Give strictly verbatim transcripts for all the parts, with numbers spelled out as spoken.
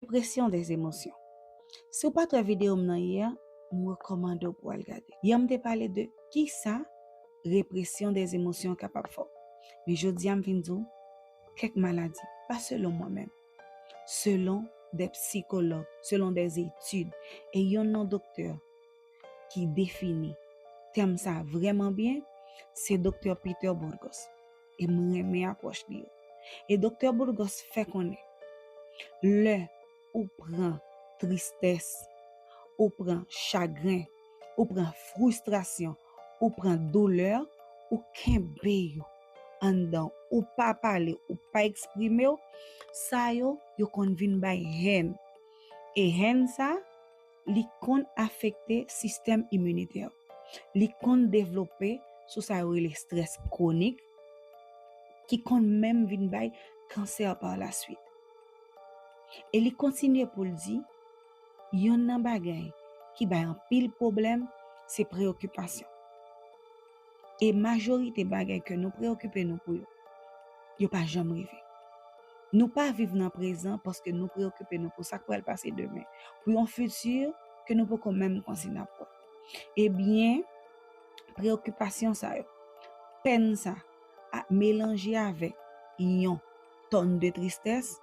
Pression des émotions. Si w pa t wè videyo m nan yè, m rekòmande w pou w al gade. Yè m te pale de kisa repression des émotions kapab fè w. Men jodi a m vin di w kèk maladi, pa selon mwen menm, selon de psikològ, selon de etid, e yonn nan doktè ki defini tèm sa vrèman byen, se doktè Peter Bourgos. E m renmen apwòch li yo. E doktè Bourgos fè konnen, lè ou pran tristès, ou pran chagren, ou pran fristrasyon, ou pran doulè, ou kenbe yo anndan, ou pa pale, ou pa eksprime w, sa yo, yo konn vin bay hèn. E hèn sa, li konn afekte sistèm iminitè. Li konn devlope sou sa yo rele strès kwonik, ki konn menm vin bay kansè pa la swit. E li kontinye pou l di, yonn nan bagay ki bay anpil pwoblèm, se preyokipasyon. E majorite bagay ke nou preyokipe nou pou yo, yo pa janm rive. Nou pa viv nan prezan paske nou preyokipe nou pou sa k pral pase demen, pou yon fiti ke nou poko menm konsi n ap wè. Ebyen, preyokipasyon sa yo, pèn sa, a melanje avèk yon tòn de tristès,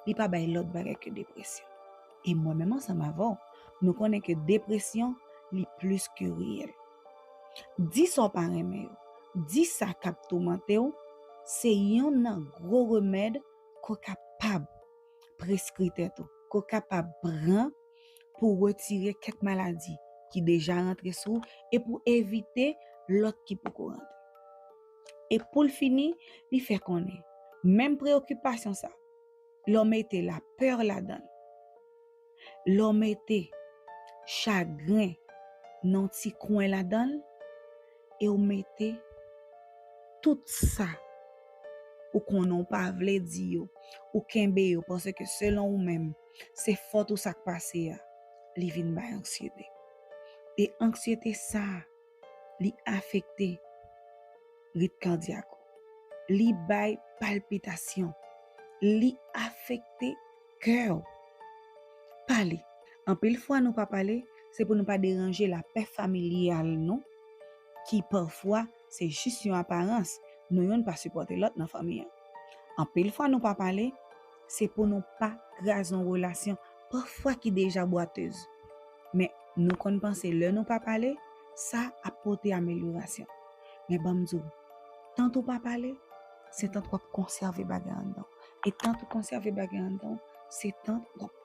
li pa bay lòt bagay ke depresyon. E mwen menm ansanm avè w, nou konnen ke depresyon, li plis ke reyèl. Di sa w pa renmen yo, di sa k ap toumante w, se yonn nan gwo remèd ke w kapab preskri tèt ou, ke w kapab pran pou w retire kèk maladi ki deja rantre sou ou e pou w evite lòt ki poko rantre. E pou l fini, li fè konnen, menm preyokipasyon sa, lè w mete lapè ladan l, lè w mete chagren nan yon ti kwen ladan l, e w mete tout sa ou konnen w pa vle di yo, ou kenbe yo, paske selon ou menm, se fòt ou sa k pase a, li vin bay anksyete. E anksyete sa a, li afekte rit kadyak ou. Li bay palpitasyon. Li afekte kè w. Pale. Anpil fwa nou pa pale, se pou nou pa deranje lapè familyal nou, ki pafwa se jis yon aparans, nou yonn pa sipòte lòt nan fanmi an. Anpil fwa nou pa pale, se pou nou pa kraze yon relasyon, pafwa ki deja bwatez. Men nou konn panse lè nou pa pale, sa ap pote amelyorasyon. Men ban m di w, tant ou pa pale, se tant w ap konsève bagay anndan w. E tant ou konsève bagay anndan w, se tant w ap